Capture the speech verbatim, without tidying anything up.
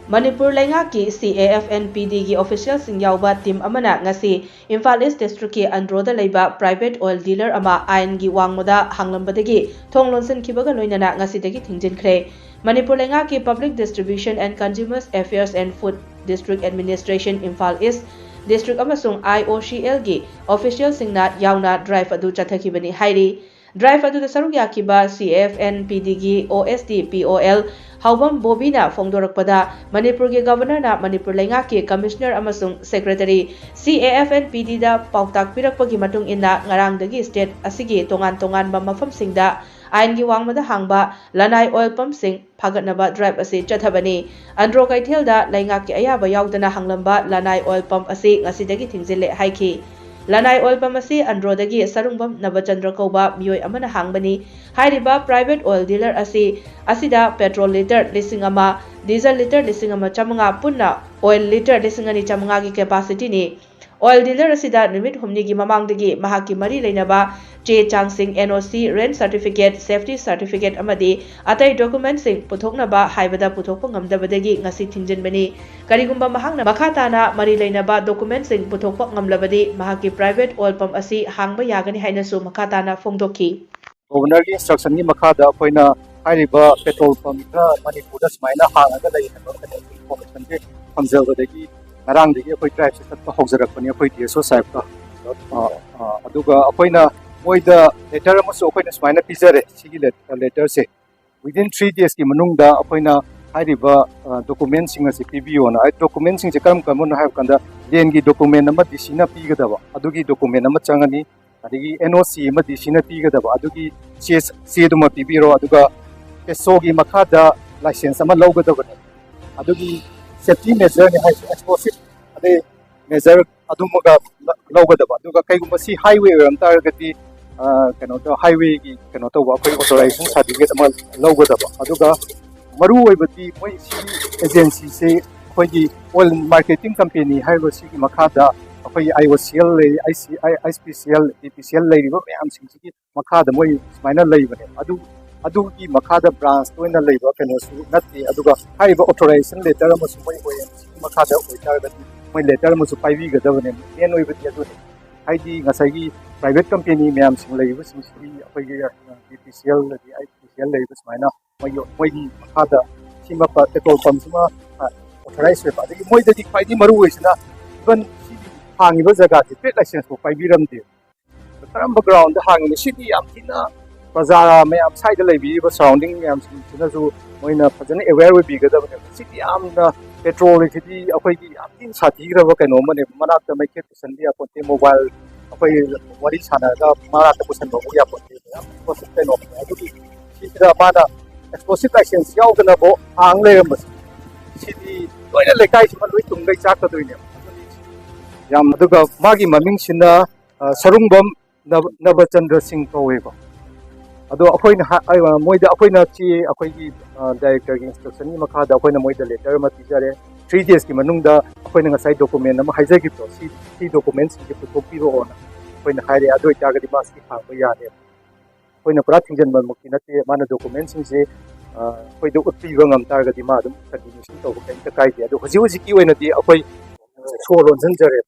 ꯃꯅꯤꯄꯨꯔ ꯂꯩꯉꯥꯛꯀꯤ C A F N P D ꯒꯤ official ꯁꯤꯡ ꯌꯥꯎꯕ team ꯑꯃꯅ ꯉꯁꯤ ꯏꯝꯐꯥꯜ East district ꯀꯤ ꯑꯟꯗ꯭ꯔꯣꯗ ꯂꯩꯕ private oil dealer ꯑꯃ ꯑꯥꯏꯟꯒꯤ ꯋꯥꯡꯃꯗ ꯍꯥꯡꯂꯝꯕꯗꯒꯤ ꯊꯣꯡ ꯂꯣꯟꯁꯤꯟꯈꯤꯕꯒ ꯂꯣꯏꯅꯅ ꯉꯁꯤꯗꯒꯤ ꯊꯤꯡꯖꯤꯟꯈ꯭ꯔꯦ꯫ ꯃꯅꯤꯄꯨꯔ ꯂꯩꯉꯥꯛꯀꯤ Public Distribution and Consumer Affairs and Food District Administration, Imphal East District ꯑꯃꯁꯨꯡ I O C L ꯒꯤ official ꯁꯤꯡꯅ ꯌꯥꯎꯅ drive ꯑꯗꯨ ꯆꯠꯊꯈꯤꯕꯅꯤ ꯍꯥꯏꯔꯤ꯫ Drive ꯑꯗꯨꯗ ꯁꯔꯨꯛ ꯌꯥꯈꯤꯕ C A F N P D ꯒꯤ O S D P O L ꯍꯥꯎꯕꯝ ꯕꯣꯕꯤꯅ ꯐꯣꯡꯗꯣꯔꯛꯄꯗ, ꯃꯅꯤꯄꯨꯔꯒꯤ Governor ꯅ ꯃꯅꯤꯄꯨꯔ ꯂꯩꯉꯥꯛꯀꯤ Commissioner ꯑꯃꯁꯨꯡ Secretary C A F N P D ꯗ ꯄꯥꯎꯇꯥꯛ ꯄꯤꯔꯛꯄꯒꯤ ꯃꯇꯨꯡ ꯏꯟꯅ ꯉꯔꯥꯡꯗꯒꯤ state ꯑꯁꯤꯒꯤ ꯇꯣꯉꯥꯟ ꯇꯣꯉꯥꯟꯕ ꯃꯐꯝꯁꯤꯡꯗ ꯑꯥꯏꯟꯒꯤ ꯋꯥꯡꯃꯗ ꯍꯥꯡꯕ ꯂꯅꯥꯏ oil pump ꯁꯤꯡ ꯐꯥꯒꯠꯅꯕ drive ꯑꯁꯤ ꯆꯠꯊꯕꯅꯤ꯫ ꯑꯟꯗ꯭ꯔꯣ ꯀꯩꯊꯦꯜꯗ ꯂꯩꯉꯥꯛꯀꯤ ꯑꯌꯥꯕ ꯌꯥꯎꯗꯅ ꯍꯥꯡꯂꯝꯕ ꯂꯅꯥꯏ oil pump ꯑꯁꯤ ꯉꯁꯤꯗꯒꯤ ꯊꯤꯡꯖꯤꯜꯂꯦ ꯍꯥꯏꯈꯤ꯫ ꯂꯅꯥꯏ oil pump ꯑꯁꯤ ꯑꯟꯗ꯭ꯔꯣꯗꯒꯤ ꯁꯔꯨꯡꯕꯝ ꯅꯕꯆꯟꯗ꯭ꯔ ꯀꯧꯕ ꯃꯤꯑꯣꯏ ꯑꯃꯅ ꯍꯥꯡꯕꯅꯤ꯫ ꯍꯥꯏꯔꯤꯕ private oil dealer ꯑꯁꯤ, ꯑꯁꯤꯗ petrol litre ꯂꯤꯁꯤꯡ ꯑꯃ, diesel litre ꯂꯤꯁꯤꯡ ꯑꯃ ꯆꯥꯃꯉꯥ, ꯄꯨꯟꯅ oil litre ꯂꯤꯁꯤꯡ ꯑꯅꯤ ꯆꯥꯃꯉꯥꯒꯤ capacity ꯅꯤ꯫ Oil dealer ꯑꯁꯤꯗ ꯅꯨꯃꯤꯠ ꯍꯨꯝꯅꯤꯒꯤ ꯃꯃꯥꯡꯗꯒꯤ ꯃꯍꯥꯛꯀꯤ ꯃꯔꯤ ꯂꯩꯅꯕ ꯆꯦ ꯆꯥꯡꯁꯤꯡ, N O C, rent certificate, safety certificate ꯑꯃꯗꯤ ꯑꯇꯩ document ꯁꯤꯡ ꯄꯨꯊꯣꯛꯅꯕ ꯍꯥꯏꯕꯗ ꯄꯨꯊꯣꯛꯄ ꯉꯝꯗꯕꯗꯒꯤ ꯉꯁꯤ ꯊꯤꯡꯖꯤꯟꯕꯅꯤ꯫ ꯀꯔꯤꯒꯨꯝꯕ ꯃꯍꯥꯛꯅ ꯃꯈꯥ ꯇꯥꯅ ꯃꯔꯤ ꯂꯩꯅꯕ document ꯁꯤꯡ ꯄꯨꯊꯣꯛꯄ ꯉꯝꯂꯕꯗꯤ ꯃꯍꯥꯛꯀꯤ private oil pump ꯑꯁꯤ ꯍꯥꯡꯕ ꯌꯥꯒꯅꯤ ꯍꯥꯏꯅꯁꯨ ꯃꯈꯥ ꯇꯥꯅ ꯐꯣꯡꯗꯣꯛꯈꯤ꯫ Governor ꯒꯤ instruction ꯒꯤ ꯃꯈꯥꯗ ꯑꯩꯈꯣꯏꯅ ꯍꯥꯏꯔꯤꯕ petrol pump ꯈꯔ ꯃꯅꯤꯄꯨꯔꯗ ꯁꯨꯃꯥꯏꯅ ꯍꯥꯡꯉꯒ ꯂꯩ ꯍꯥꯏꯕ information ꯁꯦ ꯐꯪꯖꯕꯗꯒꯤ ꯉꯔꯥꯡꯗꯒꯤ ꯑꯩꯈꯣꯏ drive ꯁꯦ ꯆꯠꯄ ꯍꯧꯖꯔꯛꯄꯅꯤ ꯑꯩꯈꯣꯏ D S O ꯁꯥꯍꯦꯕꯀ꯫ ꯑ, ꯑ, ꯑꯗꯨꯒ ꯑꯩꯈꯣꯏꯅ ꯃꯣꯏꯗ letter ꯑꯃꯁꯨ ꯑꯩꯈꯣꯏꯅ ꯁꯨꯃꯥꯏꯅ ꯄꯤꯖꯔꯦ, ꯁꯤꯒꯤ let-, letter ꯁꯦ within three days ꯀꯤ ꯃꯅꯨꯡꯗ ꯑꯩꯈꯣꯏꯅ ꯍꯥꯏꯔꯤꯕ, ꯑ, document ꯁꯤꯡ ꯑꯁꯤ ꯄꯤꯕꯤꯌꯣꯅ꯫ ꯑꯩ document ꯁꯤꯡꯁꯦ ꯀꯔꯝ ꯀꯔꯝꯕꯅꯣ ꯍꯥꯏꯕ ꯀꯥꯟꯗ, land ꯒꯤ document ꯑꯃ D C ꯅ ꯄꯤꯒꯗꯕ, ꯑꯗꯨꯒꯤ document ꯑꯃ ꯆꯪꯉꯅꯤ, ꯑꯗꯒꯤ N O C ꯑꯃ D C ꯅ ꯄꯤꯒꯗꯕ, ꯑꯗꯨꯒꯤ ꯆꯦ, ꯆꯦꯗꯨꯃ ꯄꯤꯕꯤꯔꯣ, ꯑꯗꯨꯒ PESO ꯒꯤ ꯃꯈꯥꯗ license ꯑꯃ ꯂꯧꯒꯗꯕꯅꯦ, ꯑꯗꯨꯒꯤ safety measure ꯅꯦ ꯍꯥꯏꯁꯦ, explosive ꯑꯗꯩ measure ꯑꯗꯨꯃꯒ ꯂ-, ꯂꯧꯒꯗꯕ꯫ ꯑꯗꯨꯒ ꯀꯩꯒꯨꯝꯕ ꯁꯤ highway ꯑꯣꯏꯔꯝ ꯇꯥꯔꯒꯗꯤ, ꯑ, ꯀꯩꯅꯣ ꯇꯧ-, highway ꯒꯤ ꯀꯩꯅꯣ ꯇꯧꯕ ꯑꯩꯈꯣꯏ authorization certificate ꯑꯃ ꯂꯧꯒꯗꯕ꯫ ꯑꯗꯨꯒ ꯃꯔꯨ ꯑꯣꯏꯕꯗꯤ ꯃꯣꯏ ꯁꯤꯒꯤ agency ꯁꯦ ꯑꯩꯈꯣꯏꯒꯤ oil marketing company ꯍꯥꯏꯔꯤꯕ ꯁꯤꯒꯤ ꯃꯈꯥꯗ ꯑꯩꯈꯣꯏꯒꯤ I O C L ꯂꯩ, I C I, I P C L, B P C L ꯂꯩꯔꯤꯕ ꯃꯌꯥꯝꯁꯤꯡꯁꯤꯒꯤ ꯃꯈꯥꯗ ꯃꯣꯏ ꯁꯨꯃꯥꯏꯅ ꯂꯩꯕꯅꯦ꯫ ꯑꯗꯨ ꯑꯗꯨꯒꯤ ꯃꯈꯥꯗ ꯕ꯭ꯔꯥꯟꯁꯇ ꯑꯣꯏꯅ ꯂꯩꯕ ꯀꯩꯅꯣꯁꯨ ꯅꯠꯇꯦ꯫ ꯑꯗꯨꯒ ꯍꯥꯏꯔꯤꯕ ꯑꯣꯊꯣꯔꯥꯏꯖꯦꯁꯟ ꯂꯦꯇꯔ ꯑꯃꯁꯨ ꯃꯣꯏ ꯑꯣꯏ ꯑꯦꯝ ꯁꯤꯒꯤ ꯃꯈꯥꯗ ꯑꯣꯏꯇꯥꯔꯒꯗꯤ ꯃꯣꯏ ꯂꯦꯇꯔ ꯑꯃꯁꯨ ꯄꯥꯏꯕꯤꯒꯗꯕꯅꯦ꯫ ꯃꯦꯟ ꯑꯣꯏꯕꯗꯤ ꯑꯗꯨꯅꯤ꯫ ꯍꯥꯏꯗꯤ ꯉꯁꯥꯏꯒꯤ ꯄ꯭ꯔꯥꯏꯚꯦꯠ ꯀꯝꯄꯦꯅꯤ ꯃꯌꯥꯝꯁꯤꯡ ꯂꯩꯔꯤꯕꯁꯤꯡꯁꯤꯗꯤ ꯑꯩꯈꯣꯏꯒꯤ ꯕꯤ ꯄꯤ ꯁꯤ ꯑꯦꯜ ꯑꯗꯒꯤ ꯑꯥꯏ ꯄꯤ ꯁꯤ ꯑꯦꯜ ꯂꯩꯔꯤꯕ ꯁꯨꯃꯥꯏꯅ ꯃꯣꯏꯒꯤ ꯃꯣꯏꯒꯤ ꯃꯈꯥꯗ ꯁꯤꯃ ꯄ-, ꯄꯦꯇ꯭ꯔꯣꯜ ꯄꯝꯁꯤꯃ ꯑꯣꯊꯣꯔꯥꯏꯁ ꯑꯣꯏꯕ꯫ ꯑꯗꯒꯤ ꯃꯣꯏꯗꯗꯤ ꯈ꯭ꯋꯥꯏꯗꯒꯤ ꯃꯔꯨ ꯑꯣꯏꯁꯤꯅ ꯏꯚꯟ ꯁꯤꯒꯤ ꯍꯥꯡꯉꯤꯕ ꯖꯒꯥꯁꯤ ꯇ꯭ꯔꯦꯗ ꯂꯥꯏꯁꯦꯟꯁ ꯐꯥꯎ ꯄꯥꯏꯕꯤꯔꯝꯗꯦ꯫ ꯀꯔꯝꯕ ꯒ꯭ꯔꯥꯎꯟꯗ ꯍꯥꯡꯉꯤꯅꯣ? ꯁꯤꯗꯤ ꯌꯥꯝ ꯊꯤꯅ ꯄ꯭ꯔꯖꯥ ꯃꯌꯥꯝ, ꯁ꯭ꯋꯥꯏꯗ ꯂꯩꯕꯤꯔꯤꯕ ꯁꯔꯥꯎꯟꯗꯤꯡ ꯃꯌꯥꯝꯁꯤꯡꯁꯤꯅꯁꯨ ꯃꯣꯏꯅ ꯐꯖꯅ ꯑꯦꯋꯦꯌꯔ ꯑꯣꯏꯕꯤꯒꯗꯕꯅꯦꯕ꯫ ꯁꯤꯗꯤ ꯌꯥꯝꯅ, ꯄꯦꯇ꯭ꯔꯣꯜꯁꯤꯗꯤ ꯑꯩꯈꯣꯏꯒꯤ ꯌꯥꯝ ꯊꯤꯅ ꯁꯥꯊꯤꯈ꯭ꯔꯕ ꯀꯩꯅꯣ ꯑꯃꯅꯦꯕ꯫ ꯃꯅꯥꯛꯇ ꯃꯩꯈꯦꯠ ꯄꯨꯁꯟꯕ ꯌꯥꯄꯣꯟꯇꯦ, ꯃꯣꯕꯥꯏꯜ ꯑꯩꯈꯣꯏ ꯋꯥꯔꯤ ꯁꯥꯟꯅꯔꯒ ꯃꯅꯥꯛꯇ ꯄꯨꯁꯟꯕ ꯑꯃꯨꯛ ꯌꯥꯄꯣꯟꯇꯦ꯫ ꯌꯥꯝ ꯄꯣꯠꯁꯛ ꯀꯩꯅꯣ ꯑꯃꯅꯦ꯫ ꯑꯗꯨꯒꯤ ꯁꯤꯁꯤꯗ ꯃꯥꯅ ꯑꯦꯛꯁꯄ꯭ꯂꯣꯁꯤꯞ ꯂꯥꯏꯁꯦꯟꯁ ꯌꯥꯎꯗꯅꯕꯨ ꯍꯥꯡ ꯂꯩꯔꯝꯕꯁꯦ, ꯁꯤꯗꯤ ꯂꯣꯏꯅ ꯂꯩꯀꯥꯏꯁꯤꯃ ꯂꯣꯏ ꯇꯨꯡꯗꯩ ꯆꯥꯛꯀꯗꯣꯏꯅꯦꯕ꯫ ꯌꯥꯝ, ꯑꯗꯨꯒ ꯃꯥꯒꯤ ꯃꯃꯤꯡꯁꯤꯅ, ꯑ, ꯁꯔꯨꯡꯕꯝ ꯅꯕ-, ꯅꯕꯆꯟꯗ꯭ꯔ ꯁꯤꯡ ꯀꯧꯋꯦꯕ꯫ ꯑꯗꯣ ꯑꯩꯈꯣꯏꯅ ꯍꯥ-, ꯑ, ꯃꯣꯏꯗ ꯑꯩꯈꯣꯏꯅ ꯆꯦ, ꯑꯩꯈꯣꯏꯒꯤ, ꯑ, ꯗꯥꯏꯔꯦꯛꯇꯔꯒꯤ ꯏꯟꯁꯇ꯭ꯔꯛꯁꯟꯒꯤ ꯃꯈꯥꯗ ꯑꯩꯈꯣꯏꯅ ꯃꯣꯏꯗ ꯂꯦꯇꯔ ꯑꯃ ꯄꯤꯖꯔꯦ꯫ ꯊ꯭ꯔꯤ ꯗꯦꯖꯀꯤ ꯃꯅꯨꯡꯗ ꯑꯩꯈꯣꯏꯅ ꯉꯁꯥꯏ ꯗꯣꯀꯨꯃꯦꯟ ꯑꯃ ꯍꯥꯏꯖꯈꯤꯕꯗꯣ, ꯁꯤ, ꯁꯤ ꯗꯣꯀꯨꯃꯦꯟꯁꯤꯡꯁꯦ ꯄꯨꯊꯣꯛꯄꯤꯔꯛꯑꯣꯅ ꯑꯩꯈꯣꯏꯅ ꯍꯥꯏꯔꯦ꯫ ꯑꯗꯨ ꯑꯣꯏꯇꯥꯔꯒꯗꯤ ꯃꯥ ꯁꯤ ꯍꯥꯡꯕ ꯌꯥꯔꯦ꯫ ꯑꯩꯈꯣꯏꯅ ꯄꯨꯔꯥ ꯊꯤꯡꯖꯤꯟꯕꯃꯛꯇꯤ ꯅꯠꯇꯦ꯫ ꯃꯥꯅ ꯗꯣꯀꯨꯃꯦꯟꯁꯤꯡꯁꯦ, ꯑ, ꯑꯩꯈꯣꯏꯗ ꯎꯠꯄꯤꯕ ꯉꯝ ꯇꯥꯔꯒꯗꯤ ꯃꯥ ꯑꯗꯨꯝ ꯀꯟꯇꯤꯅ꯭ꯌꯨꯁꯟ ꯇꯧꯕ ꯀꯔꯤꯝꯇ ꯀꯥꯏꯗꯦ꯫ ꯑꯗꯣ ꯍꯧꯖꯤꯛ ꯍꯧꯖꯤꯛꯀꯤ ꯑꯣꯏꯅꯗꯤ ꯑꯩꯈꯣꯏ ꯁꯣ ꯂꯣꯟꯁꯤꯟꯖꯔꯦ꯫